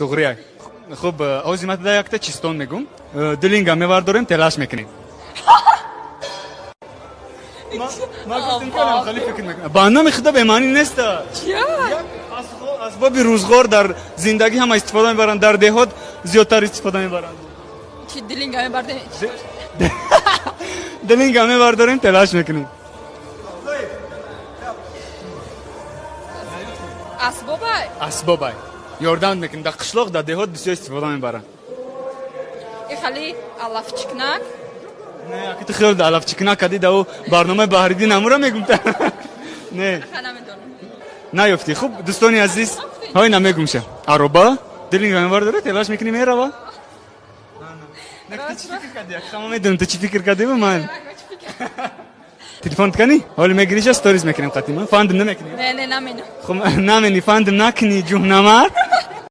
Туғрия. Хуб, ҳозир ман туда якта чистон мегум. Дилинга мевардорем, телаш мекунем. Ман гуфтем, ки алам хеле фикр мекунам. Ба номи худо, бемаънӣ неста. Чия? Асбоби рӯзғор, дар зиндагӣ ҳама истифода мебаранд, дар деҳот зиёдтар истифода мебаранд. Чи, дилинга мебардем? Дилинга мевардорем, телаш мекунем. Асбобай? Асбобай. Ёрдам мекунем. Дар қишлоқ, дар деҳот бисёр истифода мебаранд. И хали алафчикнак? Не, аки ту хиёл алафчикнак кардӣ, да ӯ барномаи Баҳриддин амура мегум. Не. Ха, намедонам. Наёфтӣ. Хуб, дӯстони азиз, ҳой, намегумша. Ароба, дилинга мевардора, телаш мекунӣ, мерава. Не, ту чӣ фикр кардӣ? Ама медонам, ту чӣ фикр кардӣ, ман. Телефон ткани? Ҳоли мегириша, сторис мекунем қатима. Фандм намекунӣ? Не, не, наменам. Хуб, намени, фандм накунӣ, ҷуҳнамар.